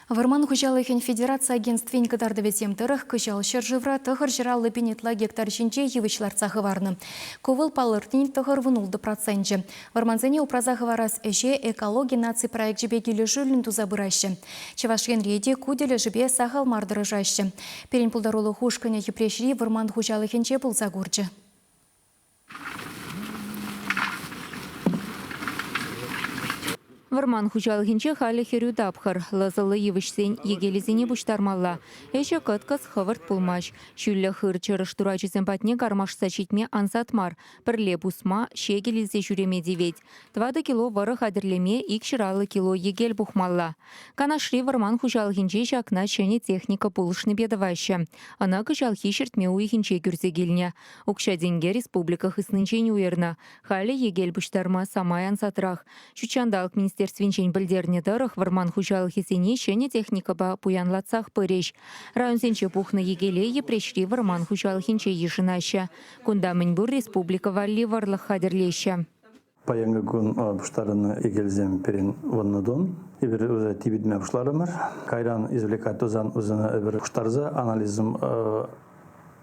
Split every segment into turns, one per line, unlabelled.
Вӑрман хуҫалӑхӗн федераци агентствин кӑтартӑвӗсем тӑрӑх кӑҫал ҫӗршывра 950 пин ытла гектар ҫинче йывӑҫ лартса хӑварнӑ. Ку вӑл палӑртнин 96 проценчӗ. Вӑрмансене упраса хӑварас ӗҫе экологи наци проекчӗпе килӗшӳллӗн туса пыраҫҫӗ. Чӑваш Енре те ку тӗлӗшӗпе сахал мар тӑрӑшаҫҫӗ. Пирӗн пултарулӑх ушкӑнӗ Йӗпреҫри вӑрман хуҫалӑхӗнче пулса курчӗ.
Вӑрман хуҫалӑхӗнче халӗ хӗрӳ тапхӑр. Лӑсӑллӑ йывӑҫсен йӗкелӗсене пуҫтармалла. Ӗҫӗ кӑткӑс, хӑвӑрт пулмасть. Ҫӳллӗ хыр чӑрӑш турачӗсем патне кармашса ҫитме ансат мар. Пӗрле пусма, ҫекӗл илсе ҫӳреме тивет. Тӑватӑ кило вӑрӑ хатӗрлеме 250 кило йӗкел пухмалла. Канашри вӑрман хуҫалӑхӗнче ҫакна ҫӗнӗ техника пулӑшнипе тӑваҫҫӗ. Ӑна кӑҫалхи ҫӗртме уйӑхӗнче кӳрсе килнӗ. Укҫа-тенке республика хыснинчен уйӑрнӑ. Халӗ йӗкел пуҫтарма самай ансатрах. Ҫутҫанталӑк министерствинчен пӗлтернӗ тӑрӑх, вӑрман хуҫалӑхӗсене ҫӗнӗ техникӑпа пуянлатсах пырӗҫ. Районсенче пухнӑ йӗкеле Йӗпреҫри вӑрман хуҫалӑхӗнче йышӑнаҫҫӗ. Кунта мӗнпур республика валли вӑрлӑх хатӗрлеҫҫӗ.
Паянхи кун пуҫтарӑннӑ йӗкелсем пирӗн вуннӑ тонн. Эпир уже типӗтме пуҫларӑмӑр. Кайран извлекать тусан вӗсене эпир пуҫтарса анализм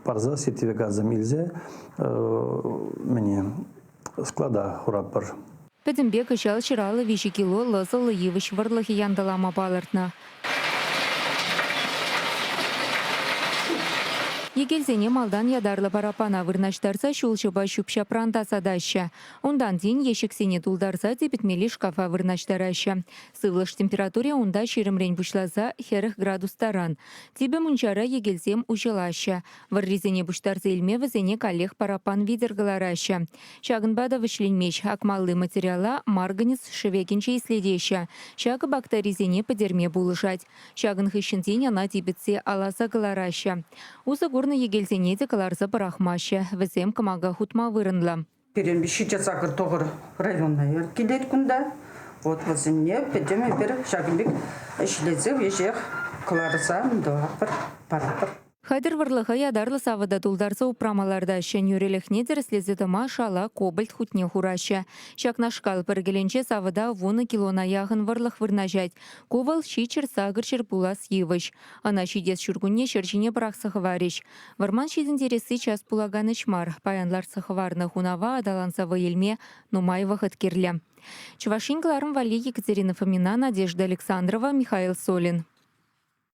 парса сертификатсем илсе мӗне склада хуратпӑр.
Пӗтӗмпе кӑҫал 153 кило лӑсӑллӑ йывӑҫ вӑрлӑхӗ янтӑлама палӑртнӑ. Йӗкелсене малтан ятарлӑ параппана вырнаҫтарса ҫулҫӑпа ҫӳп-ҫапран тасатаҫҫӗ. Унтан тин ещӗксене тултарса типӗтмелли шкафа вырнаҫтараҫҫӗ. Сывлӑш температури унта ҫирӗмрен пуҫласа 40 градус таран. Типӗ мунчара йӗкелсем уҫӑлаҫҫӗ. Вӑррисене пуҫтарса илме вӗсене каллех параппан витӗр кӑлараҫҫӗ. Ҫакӑнпа та вӗҫленмест. Акмалли материала марганец шӗвекӗнче ислетеҫҫӗ. Ҫакӑ бактерисене пӗтерме пулӑшать. Ҫакӑн хыҫҫӑн тин ӑна типӗтсе аласа кӑлараҫҫӗ. Усӑ курнӑ йӗкелсене те кӑларса пӑрахмаҫҫӗ. Вӗсем кӑмака хутма вырӑнлӑ.
Пирӗн ҫичӗ-сакӑр тӑхӑр района килет кунта. Вот вӗсене пӗтӗм эпир ҫакӑн пек ӗҫлесе веҫех кӑларса тӑватпӑр, паратпӑр.
Хатӗр вӑрлӑха ятарлӑ савӑта тултарса упрама лартаҫҫӗ, нӳрӗлӗхне тӗрӗслесе тӑма шала кобальт хутне хураҫҫӗ. Ҫакнашкал пӗр кӗленче савӑта вунӑ килона яхӑн вӑрлӑх вырнаҫать. Ку вӑл ҫичҫӗр сакӑрҫӗр пулас йывӑҫ. Ӑна ҫитес ҫуркунне ҫӗр ҫине пӑрахса хӑварӗҫ. Вӑрман ҫитӗнтересси час пулакан ӗҫ мар. Паян лартса хӑварнӑ хунава аталанса вӑй илме нумай вӑхӑт кирлӗ. Чӑваш Ен кӑларӑм валли Екатерина Фомина, Надежда Александрова, Михаил Солин.